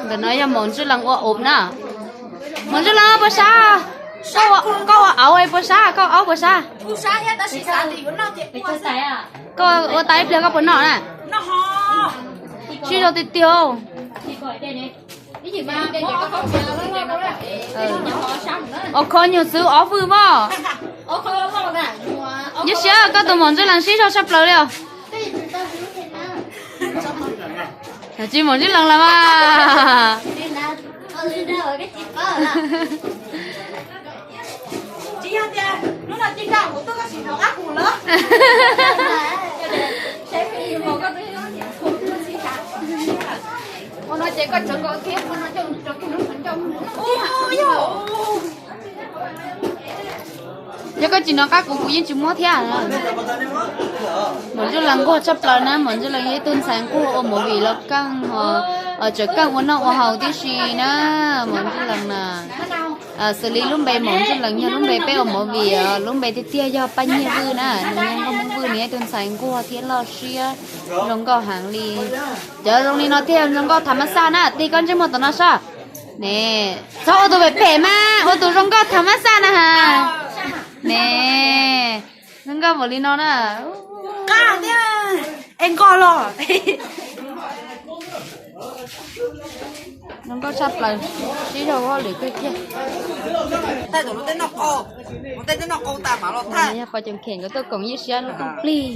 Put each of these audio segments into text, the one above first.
Ntawm no yog Maum Ntswj Lees ua ub na. Maum Ntswj Lees puas sab? Koj ua aub puas sab? Koj aub puas sab? Koj ua tau ib pliag koj puas noj na? Sib zog tiag tiag. Ua kho nyuag xwb ob fwj mog. Yog siab koj tus Maum Ntswj Lees sib zog tshaj plaws li os. Tsis Maum Ntswj Lees los mas. Yog koj tsis nov qab kuv, kuv yeej tsis muab thiab. Maum Ntswj Lees nquag tshaj plaws na, Maum Ntswj Lees yog ib tug ntxhais nquag ua movie los keej, tseem keej ua noj ua haus tib si na. Maum Ntswj Lees na, xws li lub npe Maum Ntswj Lees yog lub npe peb ua movie, lub npe tiag tiag yog Paj Nyiaj Vwj na, nws yog nkauj Hmoob Vwj, nws yog ib tug ntxhais nquag thiab loj siab, zoo nkauj heev li. Cov zoo li no thiaj zoo nkauj tham mas xaj na, tig koj ntsej muag tom no soj. Ne, txhob ua tus phem phem mas, ua tus zoo nkauj tham mas xaj na ha. Ne, zoo nkauj npaum li no na. Qab thiab, es nkauj los. Zoo nkauj tshaj plaws, sib zog ua hauj lwm kawg kiag. Yog pog Coom Khem nkawd tuaj koom Yeej Siab lub kooj plig.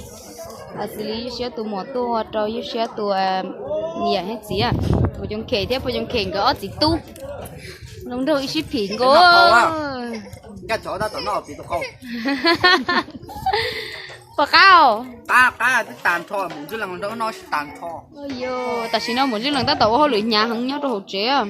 Xws li Yeej Siab tus muam tuaj rau Yeej Siab tus niam thiab txiv, pog Coom Khem thiab pog Coom Khem nkawd ob txiv tub zoo nraug ib sib phim nkaus. Puas qab? Tam sim no Maum Ntswj Lees tab tom ua hauj lwm hnyav heev nyob rau hauv tsev.